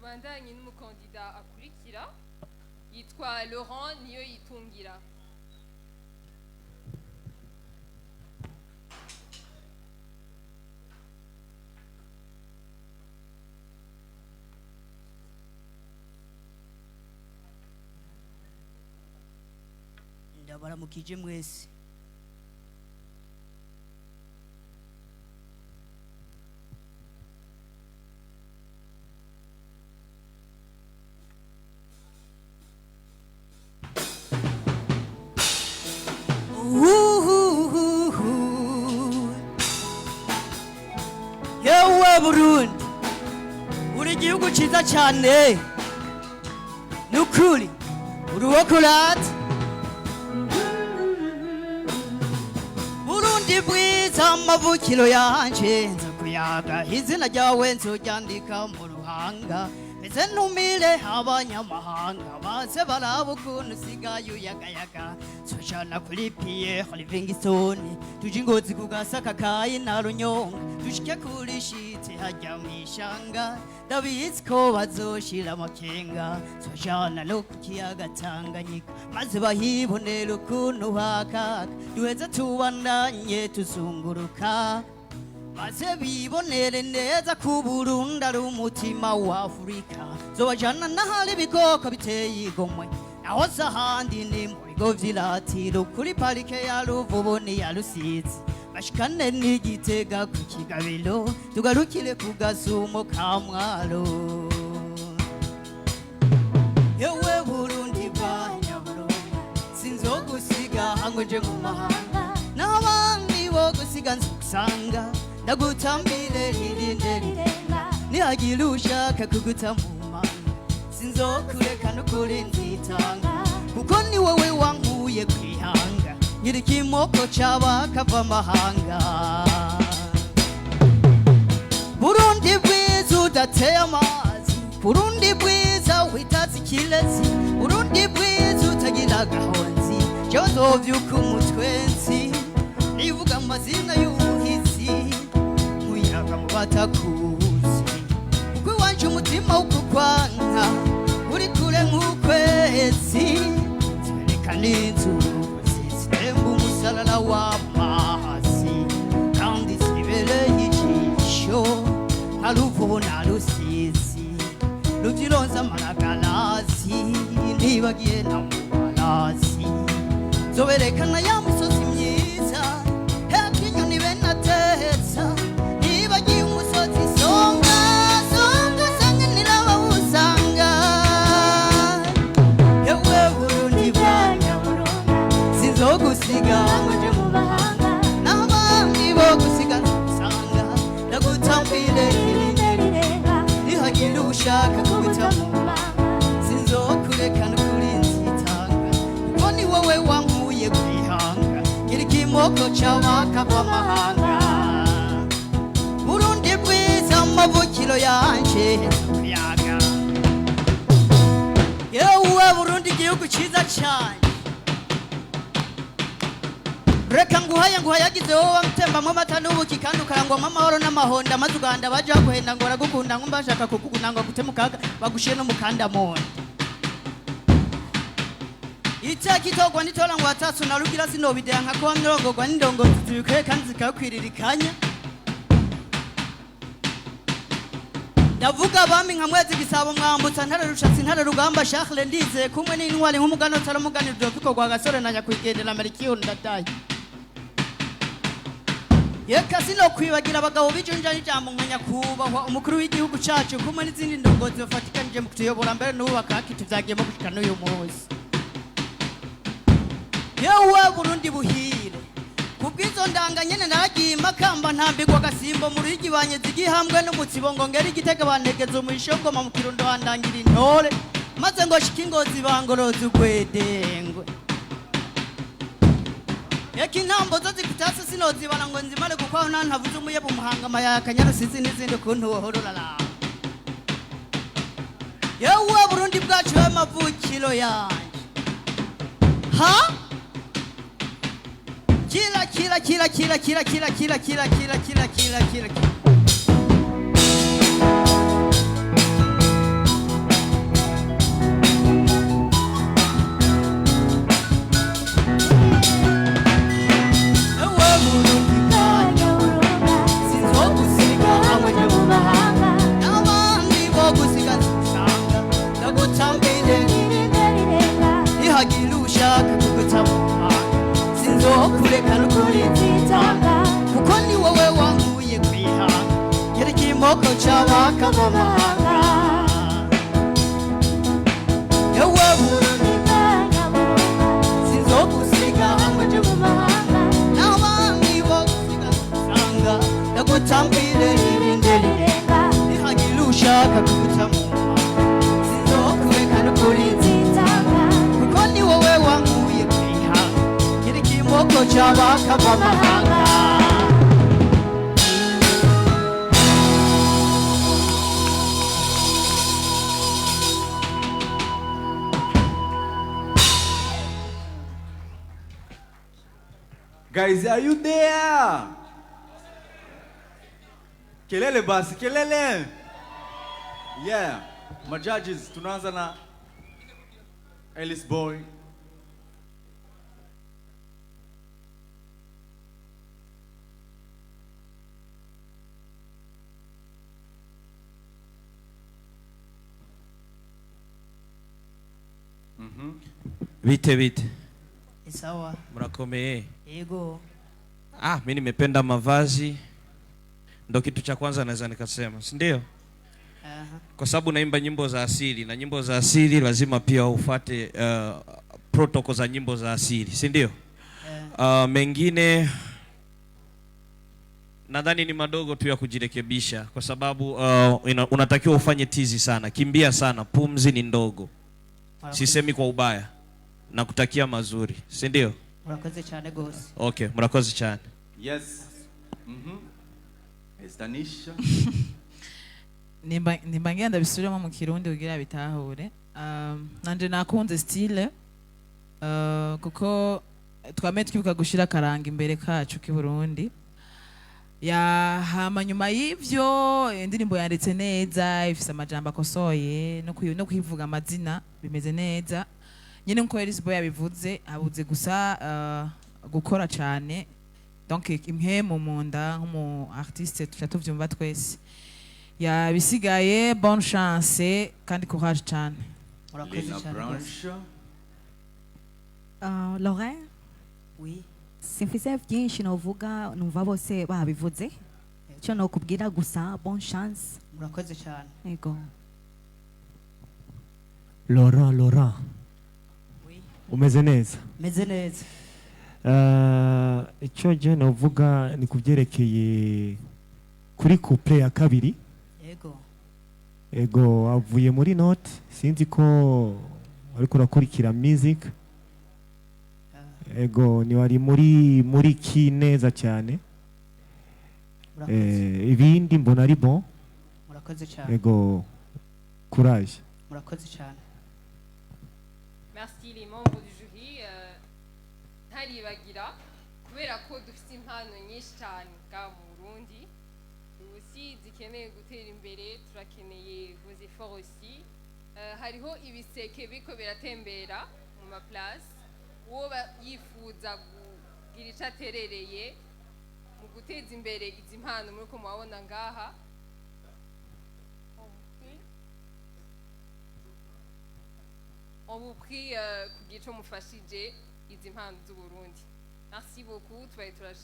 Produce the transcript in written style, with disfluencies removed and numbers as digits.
Tubandanye n'umukandida akurikira yitwa Laurent Niyoyitungira. Ndabaramukije mwese. Uhuhuhu. Yewe Burundi, uri igihugu ciza cane, nukuri uruwo kurata. Burundi bwiza, amavukiro yanje, nza kuyaga izina ryawe, nzoryandika mu ruhanga, meze ntumire abanyamahanga baze baraba ukuntu usigaye uyagayaga. Nzojana kuri Pierre Livingstone, tuje Ingozi ku Gasaka kayi na Runyonga, dushike kuri shite hajya mw'ishanga, ndabizi ko bazoshira amakenga. Nzojana no ku kiyaga Tanganyika, maze bahibonera ukuntu hakaka, duheze tubandanye tuzunguruka, maze bibonere neza ko Burundi ari umutima wa Afurika. Zobajana n'ahari ibikoko biteye igomwe, naho se ahandi ni mu bigo vy'iratiro, kuri parike ya Ruvubu n'iya Rusizi, bashikane n'Igitega ku Kigabiro, tugarukire ku Gasumo ka Mwaro. Yewe Burundi bwa Nyaburunga, sinzogusiga ngo nje mu mahanga, n'abandi bo gusiga nzogusanga, ndagutambire ririnde rirenga, nihagira ushaka kuguta mu manga, sinzokureka n'ukuri nzitanga, kuko ni wowe wankuye kwihanga, nyiri ikimoko c'abakava amahanga. Burundi bwiza udateye amazi, Burundi bwiza witatse ikirezi, Burundi bwiza utagira agahonzi, jewe nzovyuka umutwenzi nivuga amazina y'ubuhizi, muyaga mu batakuzi, kuko iwanje umutima w'ukukwanka uri kure nk'ukwezi. Zereka n'inzuzi zitemba umusarara w'amazi, kandi zibereye ijisho nka Ruvubu na Rusizi, Ruvyironza Amaragarasi, ntibagiye na Mubarazi. Zoberekana ya misozi myiza hepfo, inyoni benateza, ntibagiye umusozi Songa Songa, sanga nirabawusanga. Yewe Burundi bwa Nyaburunga, sinzogusiga ngo nje mu mahanga, n'abandi bo gusiga nsanga, ndagutambire nihagira ushaka kuguta mu, sinzokureka n'ukuri nzitanga, kuko ni wowe wankuye kwihanga, ngira ikimoko c'abakava amahanga. Burundi bwiza, amavukiro yanje, kuyaga. Yewe Burundi, igihugu ciza cane, reka nguhaye nguhayagize, wowe wamutembamwo amata n'ubuki, kandi ukarangwamo amahoro n'amahonda, maze uganda baje baguhenda ngo baragukunda, ngo bashaka kukuguna ngo bagute mu kaga, bagushiye no mu kanda munda. Iteka itorwa n'itora ngo watatsu na rugira, sinobidea nka kuba mirongorwa n'indongozi zibikwiye kandi zikakwiririkanya. Ndavuga abami nka Mwezi Gisabo, Mwambutsa, Ntare Rushatsi, Ntare Rugamba, Charles Ndizeye, kumwe n'intwari nk'umugano utaramugani Rudoviko rwa Gasore na nyakwigendera Melchior Ndadaye. Yeka sinokwibagira abagabo b'ijunja n'ijambo nka nyakubahwa umukuru w'igihugu cacu, kumwe n'izindi ndongozi bafatikanije mu kutuyobora, mbere n'ubu bakakituvyagiyemo gushika n'uyu munsi. Yewe Burundi buhire, kubw'izo ndanga nyene naragiye Imakamba, ntambigwa agasimbo mu Ruhigi, banyeze igihambwe n'umutsibo, ngo ngere Igitega bantegeza umwishongoma, mu Kirundo handangira intore, maze ngo shike Ingozi bangoroza ugwedengwe. Eka intambo zo zikutase sinozibara ngo nzimare, kuko aho ntavuze umuyebe, Umuhanga, Amayaya, Akanyarusizi n'izindi, ukuntu wohora uraraba. Yewe Burundi bwacu, y'amavukiro yanje, ha kila kila kila kila kila kila kila kila kila kila kila kila kila. Kimoko c'abaka mu mahanga. Yewe Burundi, sinzogusiga hamwe nje mu mahanga, n'abandi bo gusiga usanga ndagutambire irinde rirenga. Nihagira ushaka kuguca mu mahanga, sinzokureka n'ukuri nzitanga, kuko ni wowe wankuye kwihanga, kiri kimoko c'abaka mu mahanga. Guys, are you there? Kelele basi, kelele. Yeah, my judges, tunaanza na Ellis Boy. Bite bite, Sawa. Murakomeye? Yego. Ah, mi nimependa mavazi, ndo kitu cha kwanza naweza nikasema, si ndio? Aha. Kwa sababu naimba nyimbo za asili na nyimbo za asili lazima pia ufate protocol za nyimbo za asili, si ndio? Eh. Mengine nadhani ni madogo tu ya kujirekebisha, kwa sababu unatakiwa ufanye tizi sana, kimbia sana, pumzi ni ndogo. Murakoze. Sisemi kwa ubaya, nakutakia mazuri, si ndio? Murakoze cyane gose. Okay, murakoze cyane. Yes. Estanisha. Nimba ngenda bisubiremo mu Kirundi kugira bitahure. Nanje nakunze style, kuko twame twibuka gushira akaranga imbere kacu k'i Burundi. Ya hama nyuma y'ivyo, indirimbo yanditse neza, ifise amajambo akosoye, no kwivuga amazina bimeze neza nyine nkuko Ellis Boy yabivuze. Habuze gusa gukora cane, donc impwemu mu nda nk'umu artiste tuca tuvyumva twese. Yabisigaye, bonne chance kandi courage cyane. Murakoze Lena cyane rwose. Branche. Laurent. Oui. Simfise byinshi novuga, numva bose babivuze. Icyo nokubwira gusa, bonne chance. Murakoze cyane. Yego. Laurent, Laurent. Oui. Umeze neza? Meze neza. Icyo je novuga ni kubyerekeye kuri couplet ya kabiri. Yego. Ego, avuye muri note, sinzi ko ariko urakurikira music. Ego, ni wari muri ki neza cyane. Murakoze. Ibindi mbona ari bon. Murakoze cyane. Ego, courage. Murakoze cyane. Merci les membres du jury. Ntaribagira kubera ko dufite impano nyinshi cyane ngaha mu Burundi ubu si zikeneye gutera imbere, turakeneye vos efforts aussi. Hariho ibiseke biriko biratembera mu ma place, uwo yifuza kugira ico aterereye mu guteza imbere izi mpano muriko murabona ngaha, on vous prie kugira ico mufashije izi mpano z'Uburundi. Merci beaucoup, tubaye turashimye.